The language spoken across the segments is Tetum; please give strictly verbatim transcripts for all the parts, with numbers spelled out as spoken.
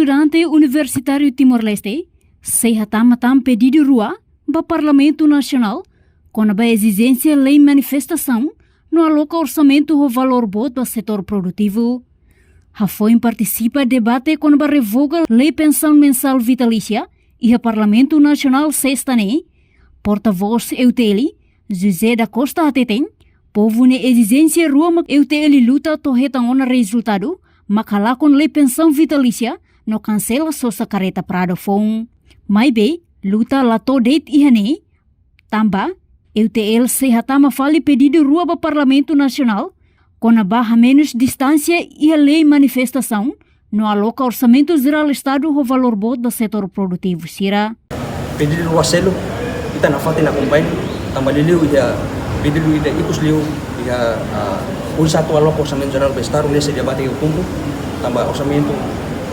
Estudante Universitáriu Timor-Leste sei hatama tan pedidu rua ba Parlamentu Nasionál kona-ba ezijénsia lei manifestasaun no aloka orsamentu ho valór boot ba setór produtivu. Hafoin partisipa debate kona-ba revoga lei pensaun mensál vitalísia iha Parlamentu Nasionál sesta ne'e, portavós E U T L, José da Costa hateten, povu nia ezijénsia rua mak E U T L luta to'o hetan ona rezultadu, mak halakon lei pensaun vitalísia no kansela sosa kareta Prado foun. Maibé, luta la to'o de'it iha ne'e, tanba E U T L sei hatama fali pedidu rua ba Parlamentu Nasionál kona-ba hamenus distánsia iha lei manifestasaun no aloka orsamentu jerál Estadu ho valór boot ba setór produtivu sira. Pedidu rua seluk, ita nafatin akompaña, tanba liuliu iha pedidu ida ikus liu iha, ah, oinsá atu aloka orsamentu jerál ba Estadu ne'e sei debate iha Outubru, tanba orsamentu,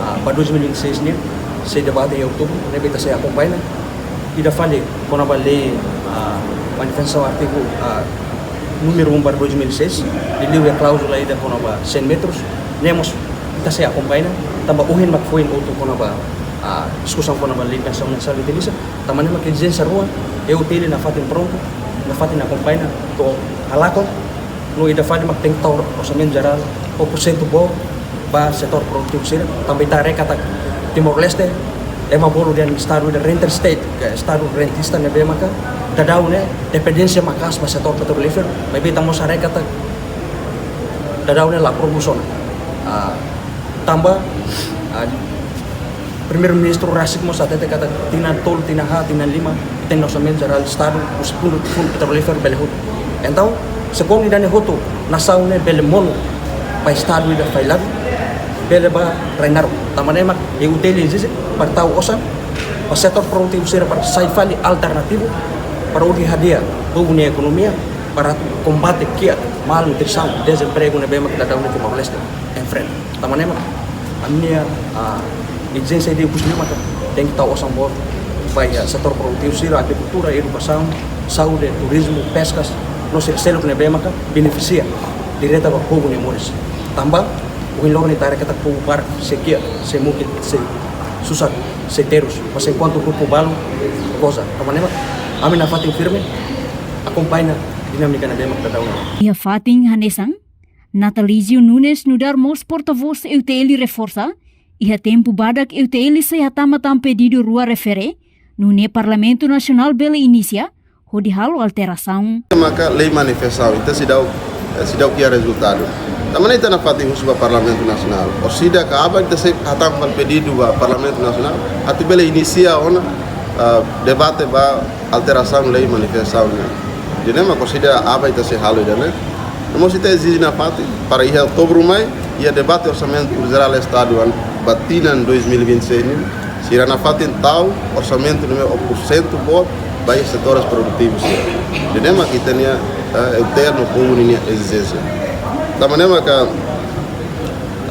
ah, ba dois mil e vinte e seis ne'e sei debate iha Outubru, ne'ebé ita sei akompaña. Ida fali kona-ba lei, ah, manifestasaun artigu, ah, númeru um barra dois mil e seis, liuliu iha kláuzula ida kona-ba cem metros, ne'e mós ita sei akompaña, tanba ohin mak foin hotu kona-ba, ah, diskusaun kona-ba lei pensaun mensál vitalísia, tanba ne'e mak ezijénsia rua, E U T L nafatin prontu, nafatin akompaña, to'o halakon, no ida fali mak tenke tau orsamentu jerál ho porsentu boot ba setór produtivu sira, tanba ita haree katak Timor-Leste ema bolu dehan Estadu ida renter state, ka Estadu rentista ne'ebé maka daudaun ne'e dependénsia maka'as ba setór petrolíferu, maibé ita mós haree katak daudaun ne'e la produsaun. Ah, tanba, ah, Primeiru-Ministru rasik mós hatete katak tinan tolu, tinan haat, tinan lima, ita-nia orsamentu jerál Estadu, husi fundu, fundu petrolíferu bele hotu. Entaun, se kuandu ida-ne'e hotu, nasaun ne'e bele monu ba Estadu ida failagu, bele ba rai naruk. Tanba ne'e mak E U T L ezije para tau osan ba setór produtivu sira para sai fali alternativu para hodi hadi'a povu nia ekonomia para atu kombate kiak malnutrisaun, dezempregu ne'ebé mak daudaun ne'e Timor-Leste enfrenta. Tanba ne'e mak ami-nia, ah, ezijénsia ida ikus liu mak tenke tau osan boot ba iha setór produtivu sira, agrikultura, edukasaun, saúde, turizmu, peskas, no sira seluk ne'ebé maka benefisia direta ba povu nia moris. Tanba ohin loron ita haree katak povu barak sei kiak, sei mukit, sei susar, sei terus, mas enkuantu ruku balu goza. Tanba ne'e mak ami nafatin firme akompaña dinámika ne'ebé mak daudaun ne'e. Iha fatin hanesan, Natalizio Nunes nu'udar mós portavós E U T L reforsa, iha tempu badak E U T L sei hatama tan pedidu rua refere, nune'e Parlamentu Nasionál bele inisia hodi halo alterasaun. Maka lei manifestasaun, ita seidauk, eh, seidauk iha rezultadu. Tanba ne'e ita nafatin husu ba Parlamentu Nasionál. Orsida ka aban ita sei hatama fali pedidu ba Parlamentu Nasionál atu bele inisia ona, ah, debate ba alterasaun lei manifestasaun ne'e. Ida-ne'e mak orsida aban ita sei halo ida-ne'e. No mós ita ezije nafatin para iha Outubru mai iha debate orsamentu jerál Estadu an ba tinan dois mil e vinte e seis nian, sira nafatin tau orsamentu ne'ebé ho porsentu boot ba iha setór produtivu sira. Ida-ne'e mak ita-nia, eh, E U T L no povu ninia ezijénsia. Tanba ne'e maka,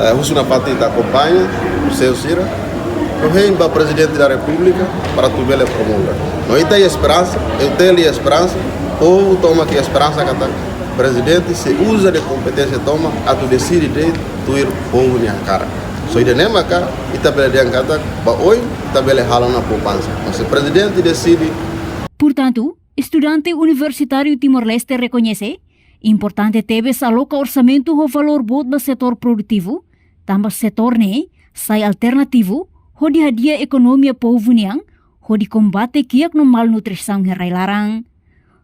eh, husu nafatin ita akompaña, husu sira, no hein ba Prezidente da Repúblika para atu bele promulga. No ita iha esperansa, E U T L iha esperansa, povu tomak iha esperansa katak Prezidente sei uza nia kompeténsia tomak atu deside de'it tuir povu nia hakarak. Só ida-ne'e maka ita bele dehan katak ba oin ita bele halo ona poupansa. Mas se Prezidente deside. Portantu, Estudante Universitáriu Timor-Leste rekoñese importante tebes aloka orsamentu ho valór boot ba setór produtivu, tanba setór ne'e sai alternativu hodi hadi'a ekonomia povu nian, hodi kombate kiak no malnutrisaun iha rai-laran.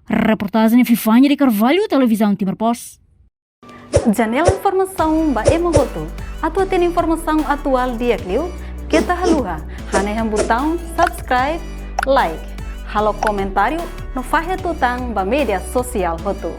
Reportajen Fifania de Carvalho, Televizaun Timor Post. Janela informasaun ba ema hotu. Atu hatene informasaun atuál di'ak liu, keta haluha hanehan butaun subscribe, like, halo komentáriu no fahe tutan ba média sosiál hotu.